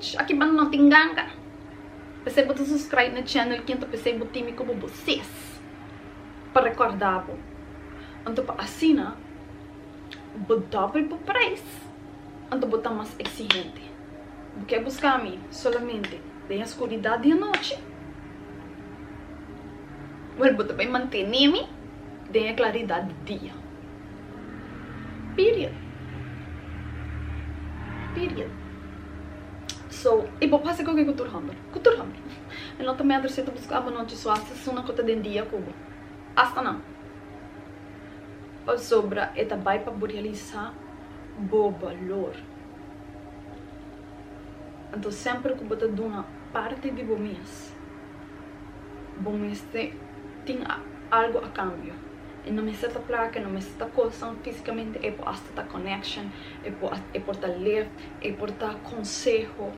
Bitch, aki banda no tin ganga. P'esei bo ta subscribe na channel ken ta p'esei bo tin mi komo bo sis pa recorda bo. Anto pa asina bo double bo prijs anto bo ta mas exigente. Bo ke busca mi solamente den e scuridad di anochi? Well, bo ta bay mantene mi den e claridad di dia. Period. Period. So, y bo pasa cu cu tur homber. Cu tur homber. E no ta matter si ta busca abo nochi so hasta suna cu ta den dia cu bo. Hasta nan. Pasobra e ta bay pa bo realisa bo balor. Anto semper cu bo ta duna parti di bo mes, bo mester tin algo a cambio. E no mester ta placa, e no mester ta cosnan fisicamente, e por hasta ta connection, e por ta lift, e por ta conseho.